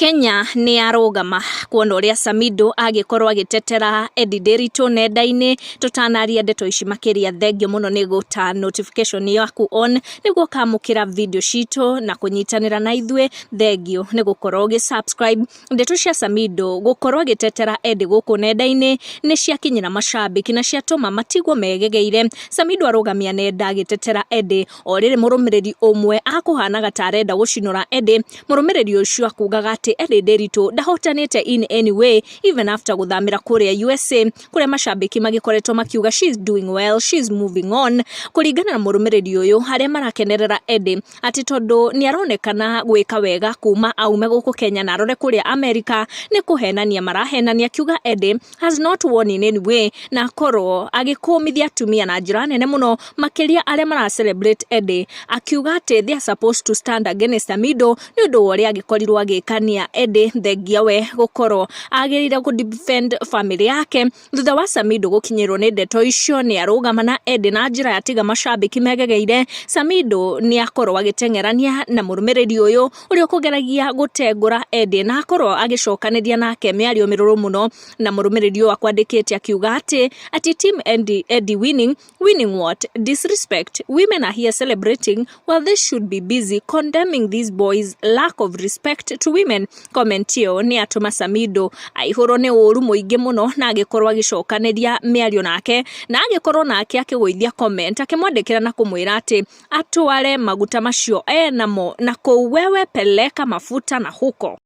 Kenya nĩ yarũgama kuona ũrĩa Samidoh agĩkorwo agĩtetera Eddie Ndiritu nenda-inĩ. Tũtanaria ndeto ici makĩria, thengio mũno nĩ gũta notification yaku on nĩguo ũkamũkĩra video citũ na kũnyitanĩra na ithuĩ. Thengio nĩ gũkorwo ũgĩ subscribe. Ndeto cia Samidoh gũkorwo agĩtetera Eddie gũkũ nenda-inĩ nĩ ciakinyĩra macambĩki na ciatũma matigwo megegeire. Samidoh arũgamia nenda agĩtetera Eddie o rĩrĩ mũrũmĩrĩri ũmwe akũhanaga ta arenda gũcinũra Eddie. Mũrũmĩrĩri ũcio akugaga atĩ Eddie Ndiritu ndahotanĩte in any way even after gũthamĩra kũrĩa USA, kũrĩa macambĩki magĩkoretwo makiuga she is doing well, she is moving on. Kũringana na mũrũmĩrĩri ũyũ, arĩa marakenerera Eddie atĩ tondũ nĩ aronekana gwĩka wega kuma aume gũkũ Kenya na arore kũrĩa America nĩ kũhenania marahenania, akiuga Eddie has not won in any way na akorwo agĩkũmithia atumia na njĩra nene mũno, makĩria arĩa mara celebrate Eddie, akiuga atĩ they are supposed to stand against Samidoh nĩ ũndũ wa ũrĩa agĩkorirwo agĩkania Eddie, thengia we gũkorwo agĩrĩire kũ defend family yake. Thutha wa Samidoh gũkinyĩrwo nĩ ndeto icio, nĩ arũgama na Eddie na njĩra ya tiga macambĩki megegeire. Samidoh nĩ akorwo agĩteng'erania na mũrũmĩrĩri ũyũ ũrĩa ũkũgeragia gũtengũra Eddie na akorwo agĩcokanĩria nake mĩario mĩrũrũ mũno, na mũrũmĩrĩri ũyũ akwandĩkĩte akiuga atĩ team Eddie, Eddie winning. Winning what? Disrespect. Women are here celebrating while they should be busy condemning these boys' lack of respect to women. Comment ĩyo nĩ atũma Samidoh aihũrwo nĩ ũru mũingĩ mũno na agĩkorwo agĩcokanĩria mĩario nake, na agĩkorwo nake akĩgũithia comment akĩmwandĩkĩra na kũmwĩra atĩ atware maguta macio enamo na kũu, wewe peleka mafuta na huko.